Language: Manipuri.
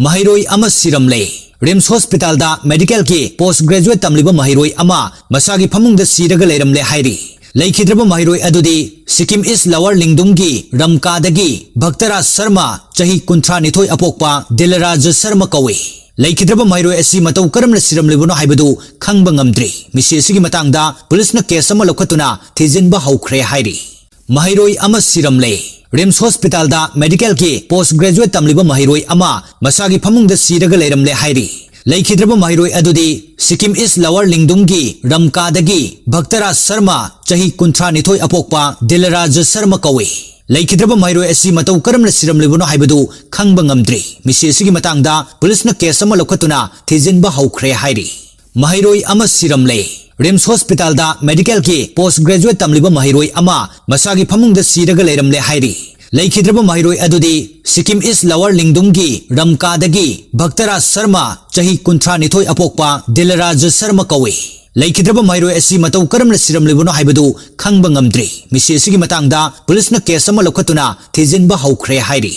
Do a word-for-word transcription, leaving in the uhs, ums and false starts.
ꯃꯍꯩꯔꯣꯏ ꯑꯃ ꯁꯤꯔꯝꯂꯦ꯫ ꯔꯤꯝꯁ ꯍꯣꯁꯄꯤꯇꯥꯜꯗ ꯃꯦꯗꯤꯀꯦꯜꯒꯤ ꯄꯣꯁ ꯒ꯭ꯔꯦꯖꯨꯑꯦꯠ ꯇꯝꯂꯤꯕ ꯃꯍꯩꯔꯣꯏ ꯑꯃ ꯃꯁꯥꯒꯤ ꯐꯃꯨꯡꯗ ꯁꯤꯔꯒ ꯂꯩꯔꯝꯂꯦ ꯍꯥꯏꯔꯤ꯫ ꯂꯩꯈꯤꯗ꯭ꯔꯕ ꯃꯍꯩꯔꯣꯏ ꯑꯗꯨꯗꯤ ꯁꯤꯛꯀꯤꯝ ꯏꯁ ꯂꯋꯥꯔ ꯂꯤꯡꯗꯨꯝꯒꯤ ꯔꯝꯀꯥꯗꯒꯤ ꯚꯛꯇꯔꯥꯖ ꯁꯔꯃ, ꯆꯍꯤ ꯀꯨꯟꯊ꯭ꯔꯥ ꯅꯤꯊꯣꯏ ꯑꯄꯣꯛꯄ ꯗꯤꯂꯔꯥꯖ ꯁꯔꯃ ꯀꯧꯏ꯫ ꯂꯩꯈꯤꯗ꯭ꯔꯕ ꯃꯍꯩꯔꯣꯏ ꯑꯁꯤ ꯃꯇꯧ ꯀꯔꯝꯅ ꯁꯤꯔꯝꯂꯤꯕꯅꯣ ꯍꯥꯏꯕꯗꯨ ꯈꯪꯕ ꯉꯝꯗ꯭ꯔꯤ꯫ ꯃꯤꯁꯤ ꯑꯁꯤꯒꯤ ꯃꯇꯥꯡꯗ ꯄꯨꯂꯤꯁꯅ ꯀꯦꯁ ꯑꯃ ꯂꯧꯈꯠꯇꯨꯅ ꯊꯤꯖꯤꯟꯕ ꯍꯧꯈ꯭ꯔꯦ ꯍꯥꯏꯔꯤ꯫ ꯃꯍꯩꯔꯣꯏ ꯑꯃ ꯁꯤꯔꯝꯂꯦ꯫ ꯔꯤꯝꯁ ꯍꯣꯁꯄꯤꯇꯥꯜꯗ ꯃꯦꯗꯤꯀꯦꯜꯒꯤ ꯄꯣꯁ ꯒ꯭ꯔꯦꯖꯨꯑꯦꯠ ꯇꯝꯂꯤꯕ ꯃꯍꯩꯔꯣꯏ ꯑꯃ ꯃꯁꯥꯒꯤ ꯐꯃꯨꯡꯗ ꯁꯤꯔꯒ ꯂꯩꯔꯝꯂꯦ ꯍꯥꯏꯔꯤ꯫ ꯂꯩꯈꯤꯗ꯭ꯔꯕ ꯃꯍꯩꯔꯣꯏ ꯑꯗꯨꯗꯤ ꯁꯤꯛꯀꯤꯝ ꯏꯁ ꯂꯋꯥꯔ ꯂꯤꯡꯗꯨꯝꯒꯤ ꯔꯝꯀꯥꯗꯒꯤ ꯚꯛꯇꯔꯥꯖ ꯁꯔꯃ, ꯆꯍꯤ ꯀꯨꯟꯊ꯭ꯔꯥ ꯅꯤꯊꯣꯏ ꯑꯄꯣꯛꯄ ꯗꯤꯂꯔꯥꯖ ꯁꯔꯃ ꯀꯧꯏ꯫ ꯂꯩꯈꯤꯗ꯭ꯔꯕ ꯃꯍꯩꯔꯣꯏ ꯑꯁꯤ ꯃꯇꯧ ꯀꯔꯝꯅ ꯁꯤꯔꯝꯂꯤꯕꯅꯣ ꯍꯥꯏꯕꯗꯨ ꯈꯪꯕ ꯉꯝꯗ꯭ꯔꯤ꯫ ꯃꯤꯁꯤ ꯑꯁꯤꯒꯤ ꯃꯇꯥꯡꯗ ꯄꯨꯂꯤꯁꯅ ꯀꯦꯁ ꯑꯃ ꯂꯧꯈꯠꯇꯨꯅ ꯊꯤꯖꯤꯟꯕ ꯍꯧꯈ꯭ꯔꯦ ꯍꯥꯏꯔꯤ꯫ ꯃꯍꯩꯔꯣꯏ ꯑꯃ ꯁꯤꯔꯝꯂꯦ꯫ ꯔꯤꯝꯁ ꯍꯣꯁꯄꯤꯇꯥꯜꯗ ꯃꯦꯗꯤꯀꯦꯜꯒꯤ ꯄꯣꯁ ꯒ꯭ꯔꯦꯖꯨꯑꯦꯠ ꯇꯝꯂꯤꯕ ꯃꯍꯩꯔꯣꯏ ꯑꯃ ꯃꯁꯥꯒꯤ ꯐꯃꯨꯡꯗ ꯁꯤꯔꯒ ꯂꯩꯔꯝꯂꯦ ꯍꯥꯏꯔꯤ꯫ ꯂꯩꯈꯤꯗ꯭ꯔꯕ ꯃꯍꯩꯔꯣꯏ ꯑꯗꯨꯗꯤ ꯁꯤꯛꯀꯤꯝ ꯏꯁ ꯂꯋꯥꯔ ꯂꯤꯡꯗꯨꯝꯒꯤ ꯔꯝꯀꯥꯗꯒꯤ ꯚꯛꯇꯔꯥꯖ ꯁꯔꯃ, ꯆꯍꯤ ꯀꯨꯟꯊ꯭ꯔꯥ ꯅꯤꯊꯣꯏ ꯑꯄꯣꯛꯄ ꯗꯤꯂꯔꯥꯖ ꯁꯔꯃ ꯀꯧꯏ꯫ ꯂꯩꯈꯤꯗ꯭ꯔꯕ ꯃꯍꯩꯔꯣꯏ ꯑꯁꯤ ꯃꯇꯧ ꯀꯔꯝꯅ ꯁꯤꯔꯝꯂꯤꯕꯅꯣ ꯍꯥꯏꯕꯗꯨ ꯈꯪꯕ ꯉꯝꯗ꯭ꯔꯤ꯫ ꯃꯤꯁꯤ ꯑꯁꯤꯒꯤ ꯃꯇꯥꯡꯗ ꯄꯨꯂꯤꯁꯅ ꯀꯦꯁ ꯑꯃ ꯂꯧꯈꯠꯇꯨꯅ ꯊꯤꯖꯤꯟꯕ ꯍꯧꯈ꯭ꯔꯦ ꯍꯥꯏꯔꯤ꯫